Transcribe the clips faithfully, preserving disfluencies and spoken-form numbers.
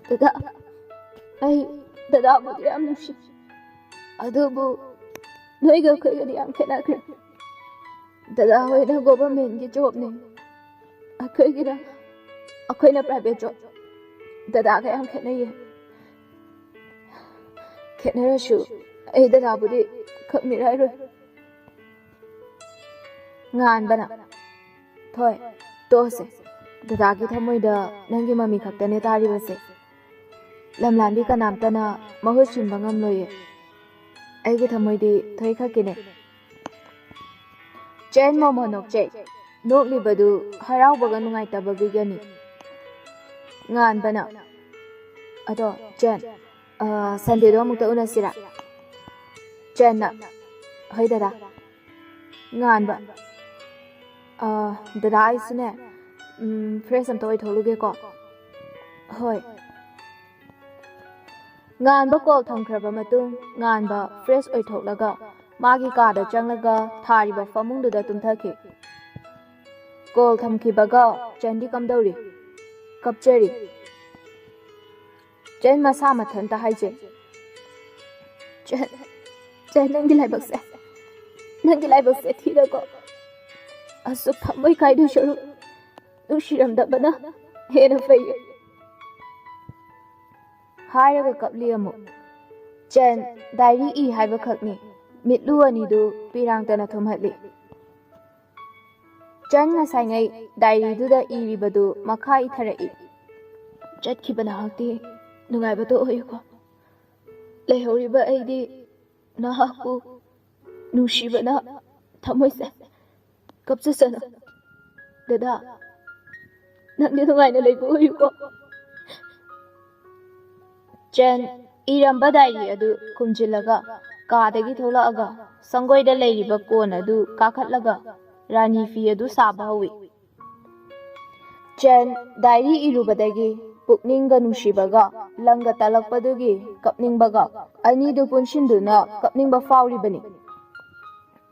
ꯗꯗꯥ, ꯑꯩ ꯗꯗꯥꯕꯨꯗꯤ ꯌꯥꯝ ꯅꯨꯡꯁꯤ, ꯑꯗꯨꯕꯨ ꯅꯣꯏꯒ ꯑꯩꯈꯣꯏꯒꯗꯤ ꯌꯥꯝ ꯈꯦꯠꯅꯈ꯭ꯔꯦ꯫ ꯗꯗꯥ ꯍꯣꯏꯅ ꯒꯣꯚꯔꯟꯃꯦꯟꯠꯀꯤ ꯖꯣꯕꯅꯦ, ꯑꯩꯈꯣꯏꯒꯤꯅ, ꯑꯩꯈꯣꯏꯅ ꯄ꯭ꯔꯥꯏꯚꯦꯠ ꯖꯣꯕ꯫ ꯗꯗꯥꯒ ꯌꯥꯝ ꯈꯦꯠꯅꯩꯌꯦ꯫ ꯈꯦꯠꯅꯔꯁꯨ ꯑꯩ ꯗꯗꯥꯕꯨꯗꯤ ꯈꯪꯃꯤꯔꯥꯏꯔꯣꯏ꯫ ꯉꯥꯟꯕꯅ, ꯊꯣꯏ, ꯇꯣꯛꯑꯁꯦ꯫ ꯗꯗꯥꯒꯤ ꯊꯃꯣꯏꯗ ꯅꯪꯒꯤ ꯃꯃꯤ ꯈꯛꯇꯅꯦ ꯇꯥꯔꯤꯕꯁꯦ꯫ ꯂꯝꯂꯥꯟꯕꯤ ꯀꯅꯥꯝꯇꯅ ꯃꯍꯨꯠ ꯁꯤꯟꯕ ꯉꯝꯂꯣꯏꯌꯦ꯫ ꯑꯩꯒꯤ ꯊꯃꯣꯏꯗꯤ ꯊꯣꯏ ꯈꯛꯀꯤꯅꯦ꯫ ꯆꯦꯟ ꯃꯣꯃꯣ ꯅꯣꯛꯆꯩ꯫ ꯅꯣꯛꯂꯤꯕꯗꯨ ꯍꯔꯥꯎꯕꯒ ꯅꯨꯡꯉꯥꯏꯇꯕꯒꯤꯒꯅꯤ꯫ ꯉꯥꯟꯕꯅ, "ꯑꯗꯣ ꯆꯦꯟ, ꯑ, ꯁꯟꯗꯦꯗꯣ ꯑꯃꯨꯛꯇ ꯎꯅꯁꯤꯔꯥ?" ꯆꯦꯟꯅ, "ꯍꯣꯏ ꯗꯗꯥ꯫" ꯉꯥꯟꯕ, "ꯑ, ꯗꯗꯥ ꯑꯩꯁꯨꯅꯦ, ꯎꯝ, ꯐ꯭ꯔꯦꯁ ꯑꯝꯇ ꯑꯣꯏꯊꯣꯛꯂꯨꯒꯦꯀꯣ꯫" "ꯍꯣꯏ꯫" ꯉꯥꯟꯕ ꯀꯣꯜ ꯊꯝꯈ꯭ꯔꯕ ꯃꯇꯨꯡ, ꯉꯥꯟꯕ ꯐ꯭ꯔꯦꯁ ꯑꯣꯏꯊꯣꯛꯂꯒ ꯃꯥꯒꯤ ꯀꯥꯗ ꯆꯪꯂꯒ ꯊꯥꯔꯤꯕ ꯐꯃꯨꯡꯗꯨꯗ ꯇꯨꯝꯊꯈꯤ꯫ ꯀꯣꯜ ꯊꯝꯈꯤꯕꯒ ꯆꯦꯟꯗꯤ ꯀꯝꯗꯧꯔꯤ? ꯀꯞꯆꯔꯤ꯫ ꯆꯦꯟ ꯃꯁꯥ ꯃꯊꯟꯇ ꯍꯥꯏꯖꯩ, "ꯆꯦꯟ, ꯆꯦꯟ, ꯅꯪꯒꯤ ꯂꯥꯏꯕꯛꯁꯦ, ꯅꯪꯒꯤ ꯂꯥꯏꯕꯛꯁꯦ ꯊꯤꯔꯀꯣ꯫ ꯑꯁꯨꯛ ꯊꯃꯣꯏ ꯀꯥꯏꯗꯣꯏ ꯁꯔꯨꯛ ꯅꯨꯡꯁꯤꯔꯝꯗꯕꯅ ꯍꯦꯟꯅ ꯐꯩꯌꯦ꯫" ꯍꯥꯏꯔꯒ ꯀꯞꯂꯤ ꯑꯃꯨꯛ꯫ ꯆꯦꯟ ꯗꯥꯏꯔꯤ ꯏ ꯍꯥꯏꯕꯈꯛꯅꯤ꯫ ꯃꯤꯠꯂꯨ ꯑꯅꯤꯗꯨ ꯄꯤꯔꯥꯡꯇꯅ ꯊꯨꯝꯍꯠꯂꯤ꯫ ꯆꯦꯟ ꯉꯁꯥꯏꯉꯩ ꯗꯥꯏꯔꯤꯗꯨꯗ ꯏꯔꯤꯕꯗꯨ ꯃꯈꯥ ꯏꯊꯔꯛꯏ꯫ "ꯆꯠꯈꯤꯕ ꯅꯍꯥꯛꯇꯤ ꯅꯨꯡꯉꯥꯏꯕꯗꯣ ꯑꯣꯏꯌꯨꯀꯣ꯫ ꯂꯩꯍꯧꯔꯤꯕ ꯑꯩꯗꯤ ꯅꯍꯥꯛꯄꯨ ꯅꯨꯡꯁꯤꯕꯅ ꯊꯃꯣꯏꯁꯦ ꯀꯞꯆꯁꯅꯨ꯫ ꯗꯗꯥ, ꯅꯪꯗꯤ ꯅꯨꯡꯉꯥꯏꯅ ꯂꯩꯕ ꯑꯣꯏꯌꯨꯀꯣ꯫" ꯆꯦꯟ ꯏꯔꯝꯕ ꯗꯥꯏꯔꯤ ꯑꯗꯨ ꯈꯨꯝꯖꯤꯜꯂꯒ ꯀꯥꯗꯒꯤ ꯊꯣꯛꯂꯛꯑꯒ ꯁꯪꯒꯣꯏꯗ ꯂꯩꯔꯤꯕ ꯀꯣꯟ ꯑꯗꯨ ꯀꯥꯈꯠꯂꯒ ꯔꯥꯅꯤ ꯐꯤ ꯑꯗꯨ ꯁꯥꯕ ꯍꯧꯏ꯫ ꯆꯦꯟ ꯗꯥꯏꯔꯤ ꯏꯔꯨꯕꯗꯒꯤ ꯄꯨꯛꯅꯤꯡꯒ ꯅꯨꯡꯁꯤꯕꯒ ꯂꯪꯒ ꯇꯥꯜꯂꯛꯄꯗꯨꯒꯤ ꯀꯞꯅꯤꯡꯕꯒ ꯑꯅꯤꯗꯨ ꯄꯨꯟꯁꯤꯟꯗꯨꯅ ꯀꯞꯅꯤꯡꯕ ꯐꯥꯎꯔꯤꯕꯅꯤ꯫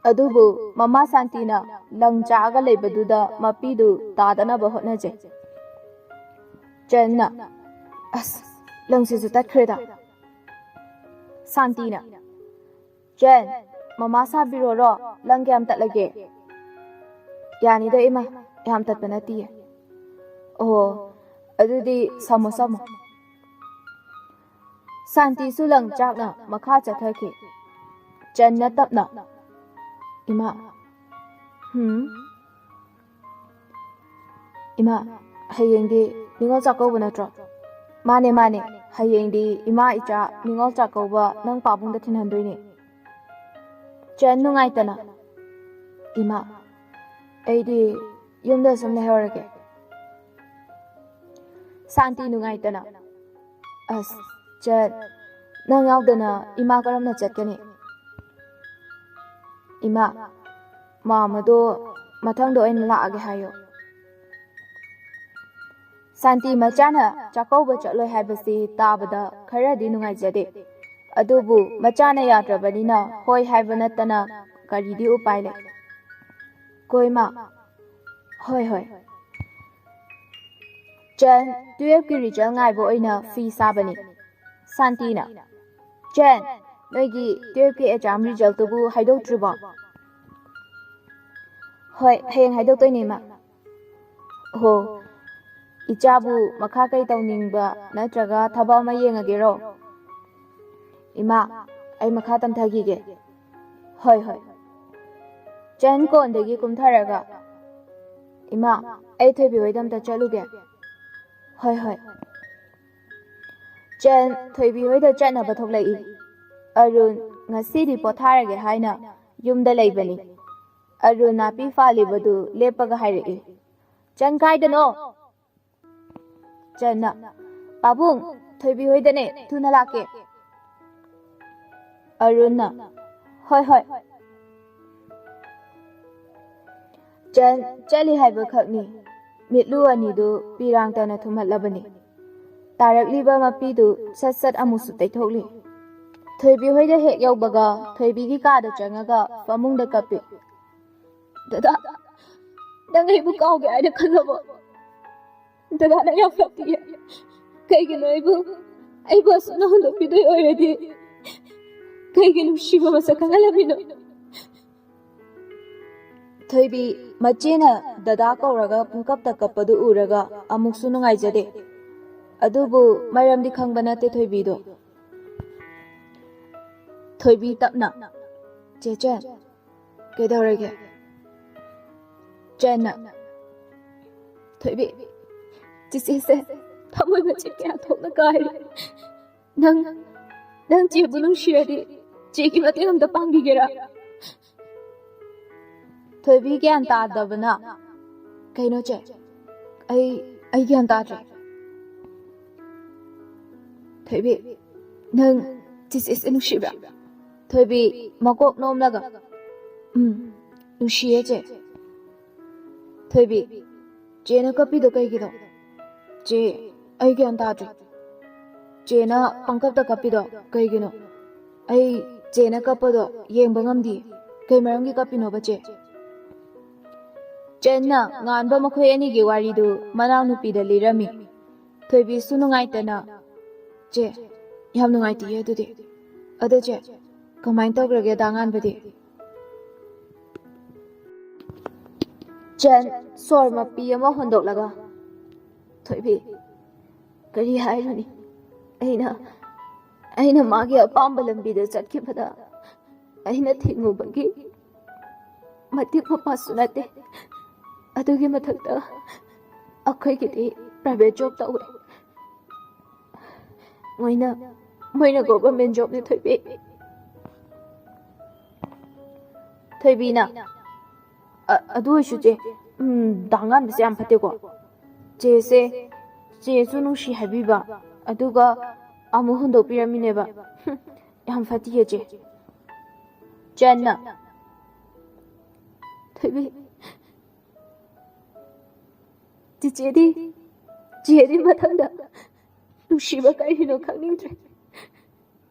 ꯑꯗꯨꯕꯨ ꯃꯃꯥ ꯁꯥꯟꯇꯤꯅ ꯂꯪ ꯆꯥꯛꯑꯒ ꯂꯩꯕꯗꯨꯗ ꯃꯄꯤꯗꯨ ꯇꯥꯗꯅꯕ ꯍꯣꯠꯅꯖꯩ꯫ ꯆꯟꯅ, "ꯑꯁ, ꯂꯪꯁꯤꯁꯨ ꯇꯠꯈ꯭ꯔꯦꯗ꯫" ꯁꯥꯟꯇꯤꯅ, "ꯆꯟ, ꯃꯃꯥ ꯁꯥꯕꯤꯔꯣꯔꯣ? ꯂꯪ ꯀꯌꯥꯝ ꯇꯠꯂꯒꯦ?" "ꯌꯥꯅꯤꯗ ꯏꯃꯥ, ꯌꯥꯝ ꯇꯠꯄ ꯅꯠꯇꯤꯌꯦ꯫" "ꯑꯣ, ꯑꯗꯨꯗꯤ ꯁꯝꯃꯣ, ꯁꯝꯃꯣ꯫" ꯁꯥꯟꯇꯤꯁꯨ ꯂꯪ ꯆꯥꯛꯅ ꯃꯈꯥ ꯆꯠꯊꯈꯤ꯫ ꯆꯟꯅ ꯇꯞꯅ, "ꯏꯃꯥ꯫" "ꯍꯨꯝ?" "ꯏꯃꯥ, ꯍꯌꯦꯡꯗꯤ ꯅꯤꯉꯣꯜ ꯆꯥꯛꯀꯧꯕ ꯅꯠꯇ꯭ꯔꯣ?" "ꯃꯥꯅꯦ, ꯃꯥꯅꯦ, ꯍꯌꯦꯡꯗꯤ ꯏꯃꯥ ꯏꯆꯥ ꯅꯤꯉꯣꯜ ꯆꯥꯛꯀꯧꯕ ꯅꯪ ꯄꯥꯕꯨꯡꯗ ꯊꯤꯟꯍꯟꯗꯣꯏꯅꯦ꯫" ꯆꯟ ꯅꯨꯡꯉꯥꯏꯇꯅ, "ꯏꯃꯥ, ꯑꯩꯗꯤ ꯌꯨꯝꯗ ꯁꯨꯝ ꯂꯩꯍꯧꯔꯒꯦ꯫" ꯁꯥꯟꯇꯤ ꯅꯨꯡꯉꯥꯏꯇꯅ, "ꯑꯁ, ꯆꯟ, ꯅꯪ ꯌꯥꯎꯗꯅ ꯏꯃꯥ ꯀꯔꯝꯅ ꯆꯠꯀꯅꯤ?" "ꯏꯃꯥ, ꯃꯥꯝꯃꯗꯣ ꯃꯊꯪꯗ ꯑꯣꯏꯅ ꯂꯥꯛꯑꯒꯦ ꯍꯥꯏꯌꯣ꯫" ꯁꯥꯟꯇꯤ ꯃꯆꯥꯅ ꯆꯥꯛꯀꯧꯕ ꯆꯠꯂꯣꯏ ꯍꯥꯏꯕꯁꯤ ꯇꯥꯕꯗ ꯈꯔꯗꯤ ꯅꯨꯡꯉꯥꯏꯖꯗꯦ꯫ ꯑꯗꯨꯕꯨ ꯃꯆꯥꯅ ꯌꯥꯗ꯭ꯔꯕꯅꯤꯅ ꯍꯣꯏ ꯍꯥꯏꯕ ꯅꯠꯇꯅ ꯀꯔꯤꯗꯤ ꯎꯄꯥꯏ ꯂꯩ? "ꯀꯣ ꯏꯃꯥ꯫" "ꯍꯣꯏ, ꯍꯣꯏ꯫" ꯆꯟ, twelfth ꯀꯤ result ꯉꯥꯏꯕ ꯑꯣꯏꯅ ꯐꯤ ꯁꯥꯕꯅꯤ꯫ ꯁꯥꯟꯇꯤꯅ, "ꯆꯟ, ꯅꯣꯏꯒꯤ twelfth ꯀꯤ exam result ꯇꯨꯕꯨ ꯍꯥꯏꯗꯣꯛꯇ꯭ꯔꯤꯕꯣ?" "ꯍꯣꯏ, ꯍꯌꯦꯡ ꯍꯥꯏꯗꯣꯛꯇꯣꯏꯅꯦ, ꯏꯃꯥ꯫" "ꯍꯣ, ꯏꯆꯥꯕꯨ ꯃꯈꯥ ꯀꯩ ꯇꯧꯅꯤꯡꯕ ꯅꯠꯇ꯭ꯔꯒ ꯊꯕꯛ ꯑꯃ ꯌꯦꯡꯉꯒꯦꯔꯣ?" "ꯏꯃꯥ, ꯑꯩ ꯃꯈꯥ ꯇꯝꯊꯈꯤꯒꯦ꯫" "ꯍꯣꯏ, ꯍꯣꯏ꯫" ꯆꯟ ꯀꯣꯟꯗꯒꯤ ꯀꯨꯝꯊꯔꯒ, "ꯏꯃꯥ, ꯑꯩ ꯊꯣꯏꯕꯤ ꯍꯣꯏꯗ ꯑꯝꯇ ꯆꯠꯂꯨꯒꯦ꯫" "ꯍꯣꯏ, ꯍꯣꯏ꯫" ꯆꯟ ꯊꯣꯏꯕꯤ ꯍꯣꯏꯗ ꯆꯠꯅꯕ ꯊꯣꯛꯂꯛꯏ꯫ ꯑꯔꯨꯟ ꯉꯁꯤꯗꯤ ꯄꯣꯊꯥꯔꯒꯦ ꯍꯥꯏꯅ ꯌꯨꯝꯗ ꯂꯩꯕꯅꯤ꯫ ꯑꯔꯨꯟ ꯅꯥꯄꯤ ꯐꯥꯜꯂꯤꯕꯗꯨ ꯂꯦꯞꯄꯒ ꯍꯥꯏꯔꯛꯏ, "ꯆꯟ ꯀꯥꯏꯗꯅꯣ?" ꯆꯟꯅ, "ꯄꯥꯕꯨꯡ, ꯊꯣꯏꯕꯤ ꯍꯣꯏꯗꯅꯦ, ꯊꯨꯅ ꯂꯥꯛꯀꯦ꯫" ꯑꯔꯨꯟꯅ, "ꯍꯣꯏ, ꯍꯣꯏ꯫" ꯆꯟ ꯆꯠꯂꯤ ꯍꯥꯏꯕꯈꯛꯅꯤ꯫ ꯃꯤꯠꯂꯨ ꯑꯅꯤꯗꯨ ꯄꯤꯔꯥꯡꯇꯅ ꯊꯨꯝꯍꯠꯂꯕꯅꯤ꯫ ꯇꯥꯔꯛꯂꯤꯕ ꯃꯄꯤꯗꯨ ꯁꯠ ꯁꯠ ꯑꯃꯨꯛꯁꯨ ꯇꯩꯊꯣꯛꯂꯤ꯫ ꯊꯣꯏꯕꯤ ꯍꯣꯏꯗ ꯍꯦꯛ ꯌꯧꯕꯒ ꯊꯣꯏꯕꯤꯒꯤ ꯀꯥꯗ ꯆꯪꯉꯒ ꯐꯃꯨꯡꯗ ꯀꯞꯄꯤ꯫ "ꯗꯗꯥ, ꯅꯪ ꯑꯩꯕꯨ ꯀꯥꯎꯒꯦ ꯍꯥꯏꯅ ꯈꯜꯂꯕꯣ? ꯗꯗꯥ, ꯅꯪ ꯌꯥꯝ ꯐꯠꯇꯤꯌꯦ꯫ ꯀꯩꯒꯤꯅꯣ ꯑꯩꯕꯨ, ꯑꯩꯕꯨ ꯑꯁꯨꯛꯅ ꯍꯨꯟꯗꯣꯛꯄꯤꯗꯣꯏ ꯑꯣꯏꯔꯗꯤ ꯀꯩꯒꯤ ꯅꯨꯡꯁꯤꯕ ꯃꯁꯛ ꯈꯪꯍꯜꯂꯝꯃꯤꯅꯣ?" ꯊꯣꯏꯕꯤ ꯃꯆꯦꯅ ꯗꯗꯥ ꯀꯧꯔꯒ ꯄꯨꯡꯀꯞꯇ ꯀꯞꯄꯗꯨ ꯎꯔꯒ ꯑꯃꯨꯛꯁꯨ ꯅꯨꯡꯉꯥꯏꯖꯗꯦ꯫ ꯑꯗꯨꯕꯨ ꯃꯔꯝꯗꯤ ꯈꯪꯕ ꯅꯠꯇꯦ ꯊꯣꯏꯕꯤꯗꯣ꯫ ꯊꯣꯏꯕꯤ ꯇꯞꯅ, "ꯆꯦ ꯆꯦꯟ, ꯀꯩꯗꯧꯔꯒꯦ?" ꯆꯦꯟꯅ, "ꯊꯣꯏꯕꯤ, ꯆꯤꯆꯦꯁꯦ ꯊꯃꯣꯏ ꯃꯆꯦꯠ ꯀꯌꯥ ꯊꯣꯛꯅ ꯀꯥꯏꯔꯦ꯫ ꯅꯪ, ꯅꯪ ꯆꯦꯕꯨ ꯅꯨꯡꯁꯤꯔꯗꯤ ꯆꯦꯒꯤ ꯃꯇꯦꯡ ꯑꯝꯇ ꯄꯥꯡꯕꯤꯒꯦꯔꯥ?" ꯊꯣꯏꯕꯤ ꯒ꯭ꯌꯥꯟ ꯇꯥꯗꯕꯅ, "ꯀꯩꯅꯣ ꯆꯦ? ꯑꯩ, ꯑꯩ ꯒ꯭ꯌꯥꯟ ꯇꯥꯗ꯭ꯔꯦ꯫" ꯊꯣꯏꯕꯤ, "ꯅꯪ ꯆꯤꯆꯦꯁꯦ ꯅꯨꯡꯁꯤꯕ꯭ꯔꯥ?" ꯊꯣꯏꯕꯤ ꯃꯀꯣꯛ ꯅꯣꯝꯂꯒ, "ꯎꯝ, ꯅꯨꯡꯁꯤꯌꯦ ꯆꯦ꯫" ꯊꯣꯏꯕꯤ, "ꯆꯦꯅ ꯀꯞꯄꯤꯗꯣ ꯀꯩꯒꯤꯅꯣ? ꯆꯦ, ꯑꯩ ꯒ꯭ꯌꯥꯟ ꯇꯥꯗ꯭ꯔꯦ꯫ ꯆꯦꯅ ꯄꯪꯀꯞꯇ ꯀꯞꯄꯤꯗꯣ ꯀꯩꯒꯤꯅꯣ? ꯑꯩ ꯆꯦꯅ ꯀꯞꯄꯗꯣ ꯌꯦꯡꯕ ꯉꯝꯗꯤꯌꯦ꯫ ꯀꯩ ꯃꯔꯝꯒꯤ ꯀꯞꯄꯤꯅꯣꯕ ꯆꯦ?" ꯆꯦꯟꯅ ꯉꯥꯟꯕ ꯃꯈꯣꯏ ꯑꯅꯤꯒꯤ ꯋꯥꯔꯤꯗꯨ ꯃꯅꯥꯎꯅꯨꯄꯤꯗ ꯂꯤꯔꯝꯃꯤ꯫ ꯊꯣꯏꯕꯤꯁꯨ ꯅꯨꯡꯉꯥꯏꯇꯅ, "ꯆꯦ, ꯌꯥꯝ ꯅꯨꯡꯉꯥꯏꯇꯤꯌꯦ ꯑꯗꯨꯗꯤ꯫ ꯑꯗꯣ ꯆꯦ, ꯀꯃꯥꯏꯅ ꯇꯧꯈ꯭ꯔꯒꯦ ꯗꯥ ꯉꯥꯟꯕꯗꯤ?" ꯆꯦꯟ ꯁꯣꯔ ꯃꯄꯤ ꯑꯃ ꯍꯣꯟꯗꯣꯛꯂꯒ, "ꯊꯣꯏꯕꯤ, ꯀꯔꯤ ꯍꯥꯏꯔꯨꯅꯤ? ꯑꯩꯅ, ꯑꯩꯅ ꯃꯥꯒꯤ ꯑꯄꯥꯝꯕ ꯂꯝꯕꯤꯗ ꯆꯠꯈꯤꯕꯗ ꯑꯩꯅ ꯊꯤꯡꯉꯨꯕꯒꯤ ꯃꯇꯤꯛ ꯃꯄꯥꯁꯨ ꯅꯠꯇꯦ꯫ ꯑꯗꯨꯒꯤ ꯃꯊꯛꯇ ꯑꯩꯈꯣꯏꯒꯤꯗꯤ ꯄ꯭ꯔꯥꯏꯚꯦꯠ ꯖꯣꯕ ꯇꯧꯋꯦ꯫ ꯃꯣꯏꯅ, ꯃꯣꯏꯅ ꯒꯣꯚꯔꯃꯦꯟ ꯖꯣꯕꯅꯦ ꯊꯣꯏꯕꯤ꯫" ꯊꯣꯏꯕꯤꯅ, "ꯑ-, ꯑꯗꯨ ꯑꯣꯏꯁꯨ ꯆꯦ, ꯎꯝ, ꯗꯥ ꯉꯥꯟꯕꯁꯦ ꯌꯥꯝ ꯐꯠꯇꯦꯀꯣ꯫ ꯆꯦꯁꯦ, ꯆꯦꯁꯨ ꯅꯨꯡꯁꯤ ꯍꯥꯏꯕꯤꯕ, ꯑꯗꯨꯒ ꯑꯃꯨꯛ ꯍꯨꯟꯗꯣꯛꯄꯤꯔꯝꯃꯤꯅꯦꯕ꯫ ꯍꯨꯝ, ꯌꯥꯝ ꯐꯠꯇꯤꯌꯦ ꯆꯦ꯫" ꯆꯦꯟꯅ, "ꯊꯣꯏꯕꯤ, ꯆꯤꯆꯦꯗꯤ, ꯆꯦꯗꯤ ꯃꯊꯪꯗ ꯅꯨꯡꯁꯤꯕ ꯀꯔꯤꯅꯣ ꯈꯪꯅꯤꯡꯗ꯭ꯔꯦ꯫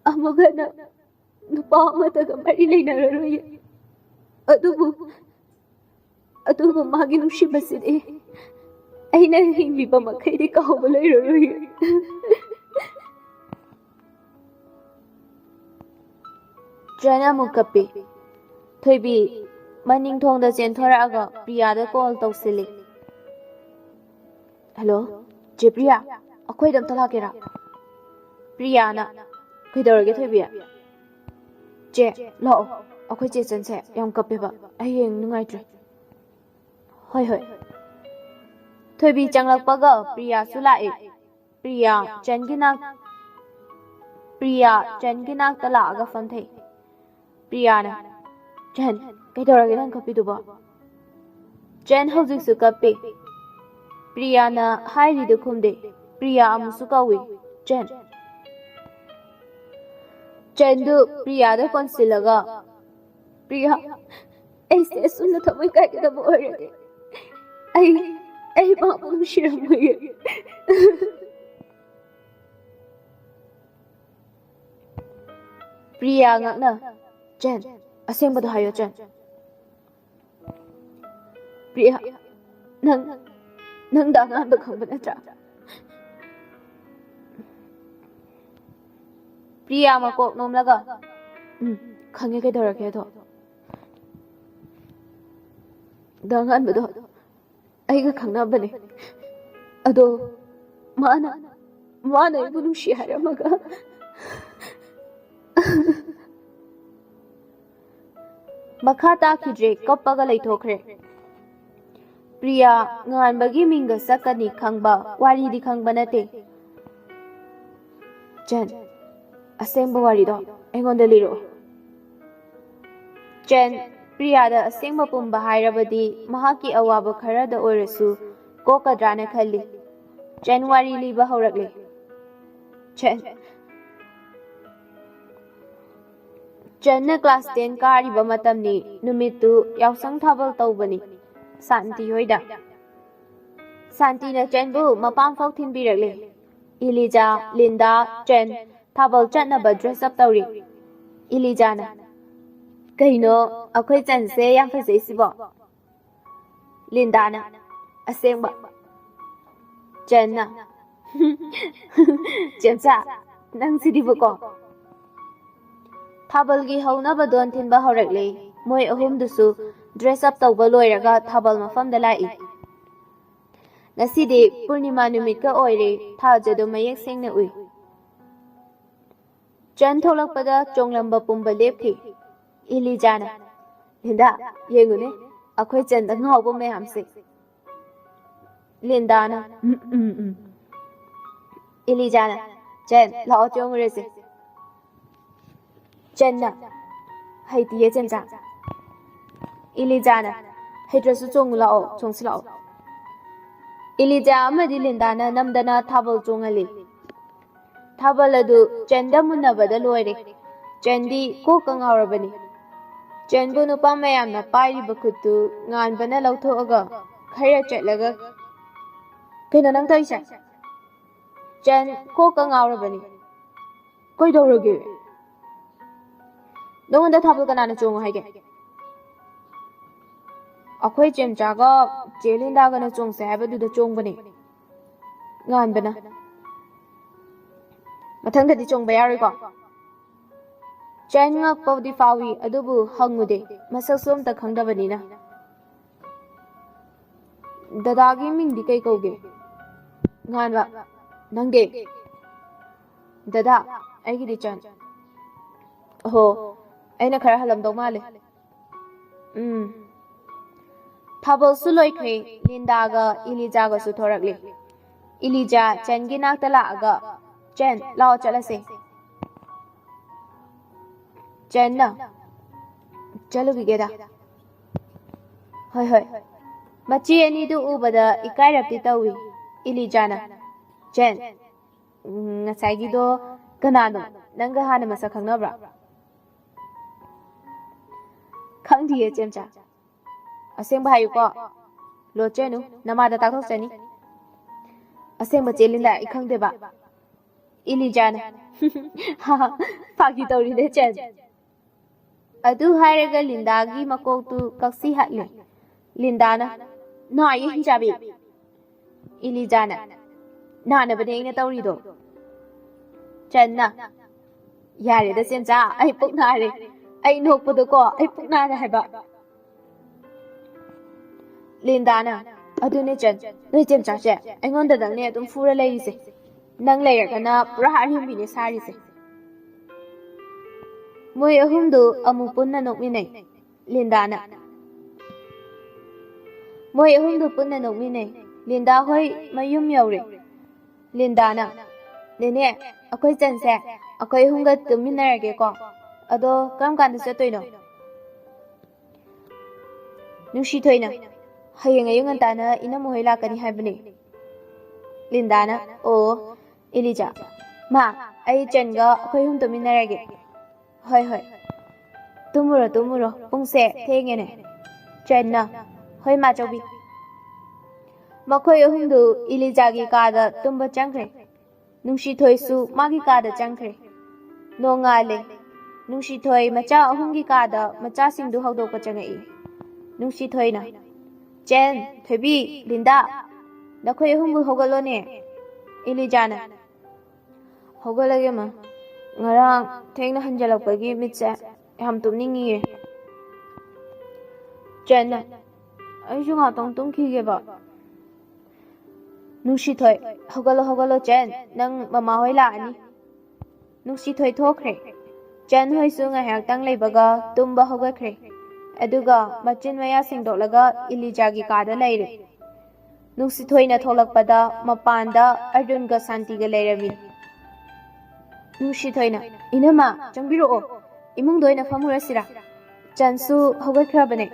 ꯑꯃꯨꯛ ꯍꯟꯅ ꯅꯨꯄꯥ ꯑꯃꯠꯇꯒ ꯃꯔꯤ ꯂꯩꯅꯔꯔꯣꯏꯌꯦ꯫ ꯑꯗꯨꯕꯨ ꯑꯗꯨꯕꯨ ꯃꯥꯒꯤ ꯅꯨꯡꯁꯤꯕꯁꯤꯗꯤ ꯑꯩꯅ ꯍꯤꯡꯂꯤꯕ ꯃꯈꯩꯗꯤ ꯀꯥꯎꯕ ꯂꯩꯔꯔꯣꯏ꯫ ꯆꯦꯟ ꯑꯃꯨꯛ ꯀꯞꯄꯤ꯫ ꯊꯣꯏꯕꯤ ꯃꯅꯤꯡ ꯊꯣꯡꯗ ꯆꯦꯟꯊꯣꯔꯛꯑꯒ ꯄ꯭ꯔꯤꯌꯥꯗ ꯀꯣꯜ ꯇꯧꯁꯤꯜꯂꯤ꯫ "ꯍꯜꯂꯣ, ꯆꯦ ꯄ꯭ꯔꯤꯌꯥ, ꯑꯩꯈꯣꯏꯗ ꯑꯝꯇ ꯂꯥꯛꯀꯦꯔꯥ?" ꯄ꯭ꯔꯤꯌꯥꯅ, "ꯀꯩꯗꯧꯔꯒꯦ ꯊꯣꯏꯕꯤ?" "ꯆꯦ, ꯂꯥꯛꯑꯣ, ꯑꯩꯈꯣꯏ ꯆꯦ ꯆꯟꯁꯦ ꯌꯥꯝ ꯀꯞꯄꯦꯕ, ꯑꯩ ꯌꯦꯡ ꯅꯨꯡꯉꯥꯏꯇ꯭ꯔꯦ꯫" "ꯍꯣꯏ, ꯍꯣꯏ꯫" ꯊꯣꯏꯕꯤ ꯆꯪꯂꯛꯄꯒ ꯄ꯭ꯔꯤꯌꯥꯁꯨ ꯂꯥꯛꯏ꯫ ꯄ꯭ꯔꯤꯌꯥ ꯆꯟꯒꯤ ꯅꯥꯛ-, ꯄ꯭ꯔꯤꯌꯥ ꯆꯟꯒꯤ ꯅꯥꯛꯇ ꯂꯥꯛꯑꯒ ꯐꯝꯊꯩ꯫ ꯄ꯭ꯔꯤꯌꯥꯅ, "ꯆꯟ, ꯀꯩꯗꯧꯔꯒꯦ ꯅꯪ ꯀꯞꯄꯤꯗꯨꯕꯣ?" ꯆꯟ ꯍꯧꯖꯤꯛꯁꯨ ꯀꯞꯄꯤ꯫ ꯄ꯭ꯔꯤꯌꯥꯅ ꯍꯥꯏꯔꯤꯗꯨ ꯈꯨꯝꯗꯦ꯫ ꯄ꯭ꯔꯤꯌꯥ ꯑꯃꯨꯛꯁꯨ ꯀꯧꯏ, "ꯆꯟ꯫" ꯆꯟꯗꯨ ꯄ꯭ꯔꯤꯌꯥꯗ ꯀꯣꯟꯁꯤꯜꯂꯒ, "ꯄ꯭ꯔꯤꯌꯥ, ꯑꯩꯁꯦ ꯑꯁꯨꯝꯅ ꯊꯃꯣꯏ ꯀꯥꯏꯒꯗꯕ ꯑꯣꯏꯔꯗꯤ ꯑꯩ, ꯑꯩ ꯃꯥꯕꯨ ꯅꯨꯡꯁꯤꯔꯝꯃꯣꯏꯌꯦ꯫" ꯄ꯭ꯔꯤꯌꯥ ꯉꯛꯅ, "ꯆꯟ, ꯑꯁꯦꯡꯕꯗꯣ ꯍꯥꯏꯌꯣ ꯆꯟ꯫" "ꯄ꯭ꯔꯤꯌꯥ, ꯅꯪ, ꯅꯪ ꯗꯥ ꯉꯥꯟꯕ ꯈꯪꯕ ꯅꯠꯇ꯭ꯔꯥ?" ꯄ꯭ꯔꯤꯌꯥ ꯃꯀꯣꯛ ꯅꯣꯝꯂꯒ, "ꯎꯝ, ꯈꯪꯉꯦ, ꯀꯩꯗꯧꯔꯒꯦ ꯑꯗꯣ?" "ꯗꯥ ꯉꯥꯟꯕꯗꯣ ꯑꯩꯒ ꯈꯪꯅꯕꯅꯦ꯫ ꯑꯗꯣ ꯃꯥꯅ, ꯃꯥꯅ ꯑꯩꯕꯨ ꯅꯨꯡꯁꯤ ꯍꯥꯏꯔꯝꯃꯒ" ꯃꯈꯥ ꯇꯥꯈꯤꯗ꯭ꯔꯦ, ꯀꯞꯄꯒ ꯂꯩꯊꯣꯛꯈ꯭ꯔꯦ꯫ ꯄ꯭ꯔꯤꯌꯥ ꯉꯥꯟꯕꯒꯤ ꯃꯤꯡꯒ ꯁꯛꯀꯅꯤ ꯈꯪꯕ, ꯋꯥꯔꯤꯗꯤ ꯈꯪꯕ ꯅꯠꯇꯦ꯫ "ꯆꯟ, ꯑꯁꯦꯡꯕ ꯋꯥꯔꯤꯗꯣ ꯑꯩꯉꯣꯟꯗ ꯂꯤꯔꯛꯑꯣ꯫" ꯆꯟ ꯄ꯭ꯔꯤꯌꯥꯗ ꯑꯁꯦꯡꯕ ꯄꯨꯝꯕ ꯍꯥꯏꯔꯕꯗꯤ ꯃꯍꯥꯛꯀꯤ ꯑꯋꯥꯕ ꯈꯔꯗ ꯑꯣꯏꯔꯁꯨ ꯀꯣꯛꯀꯗ꯭ꯔꯥꯅ ꯈꯜꯂꯤ꯫ ꯆꯟ ꯋꯥꯔꯤ ꯂꯤꯕ ꯍꯧꯔꯛꯂꯦ꯫ ꯆꯟ, ꯆꯟꯅ class ten ꯀꯥꯔꯤꯕ ꯃꯇꯝꯅꯤ꯫ ꯅꯨꯃꯤꯠꯇꯨ ꯌꯥꯎꯁꯪ ꯊꯥꯕꯜ ꯇꯧꯕꯅꯤ ꯁꯥꯟꯇꯤ ꯍꯣꯏꯗ꯫ ꯁꯥꯟꯇꯤꯅ ꯆꯟꯕꯨ ꯃꯄꯥꯝ ꯐꯥꯎ ꯊꯤꯟꯕꯤꯔꯛꯂꯦ꯫ ꯏꯂꯤꯖꯥ, ꯂꯤꯟꯗꯥ, ꯆꯟ ꯊꯥꯕꯜ ꯆꯠꯅꯕ dress up ꯇꯧꯔꯤ꯫ ꯏꯂꯤꯖꯥꯅ, "ꯀꯩꯅꯣ, ꯑꯩꯈꯣꯏ ꯆꯟꯁꯦ ꯌꯥꯝ ꯐꯖꯩꯁꯤꯕꯣ?" ꯂꯤꯟꯗꯥꯅ, "ꯑꯁꯦꯡꯕ?" ꯆꯟꯅ, "ꯆꯦꯝꯆꯥ, ꯅꯪꯁꯤꯗꯤꯕꯀꯣ!" ꯊꯥꯕꯜꯒꯤ ꯍꯧꯅꯕ ꯗꯣꯟ ꯊꯤꯟꯕ ꯍꯧꯔꯛꯂꯦ꯫ ꯃꯣꯏ ꯑꯍꯨꯝꯗꯨꯁꯨ dress up ꯇꯧꯕ ꯂꯣꯏꯔꯒ ꯊꯥꯕꯜ ꯃꯐꯝꯗ ꯂꯥꯛꯏ꯫ ꯉꯁꯤꯗꯤ ꯄꯨꯔꯅꯤꯃꯥ ꯅꯨꯃꯤꯠꯀ ꯑꯣꯏꯔꯦ, ꯊꯥꯖꯗꯨ ꯃꯌꯦꯛ ꯁꯦꯡꯅ ꯎꯏ꯫ ꯆꯟ ꯊꯣꯛꯂꯛꯄꯗ ꯆꯣꯡꯂꯝꯕ ꯄꯨꯝꯕ ꯂꯦꯞꯈꯤ꯫ ꯏꯂꯤꯖꯥꯅ, "ꯂꯤꯟꯗꯥ, ꯌꯦꯡꯉꯨꯅꯦ, ꯑꯩꯈꯣꯏ ꯆꯟꯗ ꯉꯥꯎꯕ ꯃꯌꯥꯝꯁꯦ!" ꯂꯤꯟꯗꯥꯅ, "ꯎꯝ, ꯎꯝ, ꯎꯝ꯫" ꯏꯂꯤꯖꯥꯅ, "ꯆꯟ, ꯂꯥꯛꯑꯣ, ꯆꯣꯡꯉꯨꯔꯁꯦ꯫" ꯆꯟꯅ, "ꯍꯩꯇꯤꯌꯦ, ꯆꯦꯝꯆꯥ꯫" ꯏꯂꯤꯖꯥꯅ, "ꯍꯩꯇ꯭ꯔꯁꯨ ꯆꯣꯡꯉꯨ ꯂꯥꯛꯑꯣ, ꯆꯣꯡꯁꯤ ꯂꯥꯛꯑꯣ꯫" ꯏꯂꯤꯖꯥ ꯑꯃꯗꯤ ꯂꯤꯟꯗꯥꯅ ꯅꯝꯗꯅ ꯊꯥꯕꯜ ꯆꯣꯡꯍꯜꯂꯤ꯫ ꯊꯥꯕꯜ ꯑꯗꯨ ꯆꯟꯗ ꯃꯨꯟꯅꯕꯗ ꯂꯣꯏꯔꯦ꯫ ꯆꯟꯗꯤ ꯀꯣꯛꯀ ꯉꯥꯎꯔꯕꯅꯤ꯫ ꯆꯟꯕꯨ ꯅꯨꯄꯥ ꯃꯌꯥꯝꯅ ꯄꯥꯏꯔꯤꯕ ꯈꯨꯠꯇꯨ ꯉꯥꯟꯕꯅ ꯂꯧꯊꯣꯛꯑꯒ ꯈꯔ ꯆꯠꯂꯒ, "ꯀꯩꯅꯣ ꯅꯪ ꯇꯧꯔꯤꯁꯦ?" ꯆꯟ ꯀꯣꯛꯀ ꯉꯥꯎꯔꯕꯅꯤ꯫ "ꯀꯩꯗꯧꯔꯒꯦ? ꯅꯉꯣꯟꯗ ꯊꯥꯕꯜ ꯀꯅꯥꯅ ꯆꯣꯡꯉꯨ ꯍꯥꯏꯒꯦ?" "ꯑꯩꯈꯣꯏ ꯆꯦꯝꯆꯥꯒ ꯆꯦ ꯂꯤꯟꯗꯥꯒꯅ ꯆꯣꯡꯁꯦ ꯍꯥꯏꯕꯗꯨꯗ ꯆꯣꯡꯕꯅꯦ, ꯉꯥꯟꯕꯅ꯫ ꯃꯊꯪꯗꯗꯤ ꯆꯣꯡꯕ ꯌꯥꯔꯣꯏꯀꯣ?" ꯆꯟ ꯉꯛꯄꯕꯨꯗꯤ ꯐꯥꯎꯏ, ꯑꯗꯨꯕꯨ ꯍꯪꯉꯨꯗꯦ, ꯃꯁꯛꯁꯨ ꯑꯝꯇ ꯈꯪꯗꯕꯅꯤꯅ꯫ "ꯗꯗꯥꯒꯤ ꯃꯤꯡꯗꯤ ꯀꯩ ꯀꯧꯒꯦ?" "ꯉꯥꯟꯕ꯫ ꯅꯪꯗꯤ?" "ꯗꯗꯥ, ꯑꯩꯒꯤꯗꯤ ꯆꯟ꯫" "ꯑꯣꯍꯣ, ꯑꯩꯅ ꯈꯔ ꯍꯜꯂꯝꯗꯧ ꯃꯥꯜꯂꯦ꯫" ꯎꯝ꯫ ꯊꯥꯕꯜꯁꯨ ꯂꯣꯏꯈ꯭ꯔꯦ, ꯂꯤꯟꯗꯥꯒ ꯏꯂꯤꯖꯥꯒꯁꯨ ꯊꯣꯔꯛꯂꯦ꯫ ꯏꯂꯤꯖꯥ ꯆꯟꯒꯤ ꯅꯥꯛꯇ ꯂꯥꯛꯑꯒ, "ꯆꯟ, ꯂꯥꯛꯑꯣ ꯆꯠꯂꯁꯦ꯫" ꯆꯟꯅ, "ꯆꯠꯂꯨꯈꯤꯒꯦꯗ꯫" "ꯍꯣꯏ, ꯍꯣꯏ꯫" ꯃꯆꯦ ꯑꯅꯤꯗꯨ ꯎꯕꯗ ꯏꯀꯥꯏꯔꯞꯇꯤ ꯇꯧꯏ꯫ ꯏꯂꯤꯖꯥꯅ, "ꯆꯟ, ꯎꯝ, ꯉꯁꯥꯏꯒꯤꯗꯣ ꯀꯅꯥꯅꯣ? ꯅꯪꯒ ꯍꯥꯟꯅ ꯃꯁꯛ ꯈꯪꯅꯕ꯭ꯔꯥ?" "ꯈꯪꯗꯤꯌꯦ, ꯆꯦꯝꯆꯥ꯫" "ꯑꯁꯦꯡꯕ ꯍꯥꯏꯌꯨꯀꯣ, ꯂꯣꯠꯆꯅꯨ, ꯅꯃꯥꯗ ꯇꯥꯛꯊꯣꯛꯆꯅꯤ꯫" ꯑꯁꯦꯡꯕ ꯆꯦ ꯂꯤꯟꯗꯥ, ꯑꯩ ꯈꯪꯗꯦꯕ꯫ ꯏꯂꯤꯖꯥꯅ, "ꯐꯥꯒꯤ ꯇꯧꯔꯤꯅꯦ ꯆꯟ"꯫ ꯑꯗꯨ ꯍꯥꯏꯔꯒ ꯂꯤꯟꯗꯥꯒꯤ ꯃꯀꯣꯛꯇꯨ ꯀꯛꯁꯤ ꯍꯠꯂꯦ꯫ ꯂꯤꯟꯗꯥꯅ, "ꯅꯥꯏꯌꯦ ꯍꯤꯡꯆꯥꯕꯤ"꯫ ꯏꯂꯤꯖꯥꯅ, "ꯅꯥꯅꯕꯅꯦ ꯑꯩꯅ ꯇꯧꯔꯤꯗꯣ"꯫ ꯆꯟꯅ, "ꯌꯥꯔꯦꯗ ꯆꯦꯝꯆꯥ, ꯑꯩ ꯄꯨꯛ ꯅꯥꯔꯦ꯫ ꯑꯩ ꯅꯣꯛꯄꯗꯀꯣ ꯑꯩ ꯄꯨꯛ ꯅꯥꯔꯦ ꯍꯥꯏꯕ"꯫ ꯂꯤꯟꯗꯥꯅ, "ꯑꯗꯨꯅꯦ ꯆꯟ, ꯅꯣꯏ ꯆꯦꯝꯆꯥꯁꯦ ꯑꯩꯉꯣꯟꯗꯗꯪꯅꯦ ꯑꯗꯨꯝ ꯐꯨꯔ ꯂꯩꯔꯤꯁꯦ꯫ ꯅꯪ ꯂꯩꯔꯒꯅ ꯄꯨꯔꯥ ꯑꯔꯦꯝꯕꯤꯅꯦ ꯁꯥꯔꯤꯁꯦ"꯫ ꯃꯣꯏ ꯑꯍꯨꯝꯗꯨ ꯑꯃꯨꯛ ꯄꯨꯟꯅ ꯅꯣꯛꯃꯤꯟꯅꯩ꯫ ꯂꯤꯟꯗꯥꯅ, ꯃꯣꯏ ꯑꯍꯨꯝꯗꯨ ꯄꯨꯟꯅ ꯅꯣꯛꯃꯤꯟꯅꯩ꯫ ꯂꯤꯟꯗꯥ ꯍꯣꯏ ꯃꯌꯨꯝ ꯌꯧꯔꯦ꯫ ꯂꯤꯟꯗꯥꯅ, "ꯅꯦꯅꯦ, ꯑꯩꯈꯣꯏ ꯆꯟꯁꯦ ꯑꯩꯈꯣꯏ ꯑꯍꯨꯝꯒ ꯇꯨꯝꯃꯤꯟꯅꯔꯒꯦꯀꯣ꯫ ꯑꯗꯣ ꯀꯔꯝ ꯀꯥꯟꯗ ꯆꯠꯇꯣꯏꯅꯣ?" ꯅꯨꯡꯁꯤꯊꯣꯏꯅ, "ꯍꯌꯦꯡ ꯑꯌꯨꯛ ꯉꯟꯇꯥꯅ ꯏꯅꯝꯃ ꯍꯣꯏ ꯂꯥꯛꯀꯅꯤ ꯍꯥꯏꯕꯅꯦ"꯫ ꯂꯤꯟꯗꯥꯅ, "ꯑꯣ"꯫ ꯏꯂꯤꯖꯥ, "ꯃꯥ, ꯑꯩ ꯆꯟꯒ ꯑꯩꯈꯣꯏ ꯑꯍꯨꯝ ꯇꯨꯝꯃꯤꯟꯅꯔꯒꯦ"꯫ "ꯍꯣꯏ, ꯍꯣꯏ꯫ ꯇꯨꯝꯃꯨꯔꯣ, ꯇꯨꯝꯃꯨꯔꯣ꯫ ꯄꯨꯡꯁꯦ ꯊꯦꯡꯉꯦꯅꯦ"꯫ ꯆꯟꯅ, "ꯍꯣꯏ, ꯃꯥꯆꯧꯕꯤ"꯫ ꯃꯈꯣꯏ ꯑꯍꯨꯝꯗꯨ ꯏꯂꯤꯖꯥꯒꯤ ꯀꯥꯗ ꯇꯨꯝꯕ ꯆꯪꯈ꯭ꯔꯦ꯫ ꯅꯨꯡꯁꯤꯊꯣꯏꯁꯨ ꯃꯥꯒꯤ ꯀꯥꯗ ꯆꯪꯈ꯭ꯔꯦ꯫ ꯅꯣꯡꯉꯥꯜꯂꯦ꯫ ꯅꯨꯡꯁꯤꯊꯣꯏ ꯃꯆꯥ ꯑꯍꯨꯝꯒꯤ ꯀꯥꯗ ꯃꯆꯥꯁꯤꯡꯗꯨ ꯍꯧꯗꯣꯛꯄ ꯆꯪꯉꯛꯏ꯫ ꯅꯨꯡꯁꯤꯊꯣꯏꯅ, "ꯆꯦꯟ, ꯊꯣꯏꯕꯤ, ꯂꯤꯟꯗꯥ, ꯅꯈꯣꯏ ꯑꯍꯨꯝꯕꯨ ꯍꯧꯒꯠꯂꯣꯅꯦ"꯫ ꯏꯂꯤꯖꯥꯅ, "ꯍꯧꯒꯠꯂꯒꯦ, ꯃꯥ꯫ ꯉꯔꯥꯡ ꯊꯦꯡꯅ ꯍꯟꯖꯜꯂꯛꯄꯒꯤ ꯃꯤꯠꯁꯦ ꯌꯥꯝ ꯇꯨꯝꯅꯤꯡꯉꯤꯌꯦ"꯫ ꯆꯦꯟꯅ, "ꯑꯩꯁꯨ ꯉꯥꯛꯇꯪ ꯇꯨꯝꯈꯤꯒꯦꯕ"꯫ ꯅꯨꯡꯁꯤꯊꯣꯏ, "ꯍꯧꯒꯠꯂꯣ, ꯍꯧꯒꯠꯂꯣ, ꯆꯦꯟ, ꯅꯪ ꯃꯃꯥ ꯍꯣꯏ ꯂꯥꯛꯑꯅꯤ"꯫ ꯅꯨꯡꯁꯤꯊꯣꯏ ꯊꯣꯛꯈ꯭ꯔꯦ꯫ ꯆꯦꯟ ꯍꯣꯏꯁꯨ ꯉꯥꯏꯍꯥꯛꯇꯪ ꯂꯩꯕꯒ ꯇꯨꯝꯕ ꯍꯧꯒꯠꯈ꯭ꯔꯦ꯫ ꯑꯗꯨꯒ ꯃꯆꯤꯟ ꯃꯌꯥ ꯁꯦꯡꯗꯣꯛꯂꯒ ꯏꯂꯤꯖꯥꯒꯤ ꯀꯥꯗ ꯂꯩꯔꯦ꯫ ꯅꯨꯡꯁꯤꯊꯣꯏꯅ ꯊꯣꯛꯂꯛꯄꯗ ꯃꯄꯥꯟꯗ ꯑꯔꯖꯨꯟꯒ ꯁꯥꯟꯇꯤꯒ ꯂꯩꯔꯝꯃꯤ꯫ ꯅꯨꯡꯁꯤꯊꯣꯏꯅ, "ꯏꯅꯝꯃ, ꯆꯪꯕꯤꯔꯛꯑꯣ, ꯏꯃꯨꯡꯗ ꯑꯣꯏꯅ ꯐꯝꯃꯨꯔꯁꯤꯔꯥ? ꯆꯟꯁꯨ ꯍꯧꯒꯠꯈ꯭ꯔꯕꯅꯦ"꯫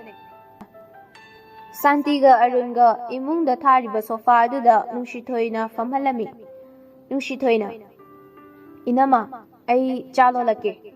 ꯁꯥꯟꯇꯤꯒ ꯑꯔꯨꯟꯒ ꯏꯃꯨꯡꯗ ꯊꯥꯔꯤꯕ ꯁꯣꯐꯥ ꯑꯗꯨꯗ ꯅꯨꯡꯁꯤꯊꯣꯏꯅ ꯐꯝꯍꯜꯂꯝꯃꯤ꯫ ꯅꯨꯡꯁꯤꯊꯣꯏꯅ, "ꯏꯅꯝꯃ, ꯑꯩ ꯆꯥ ꯂꯣꯜꯂꯛꯀꯦ"꯫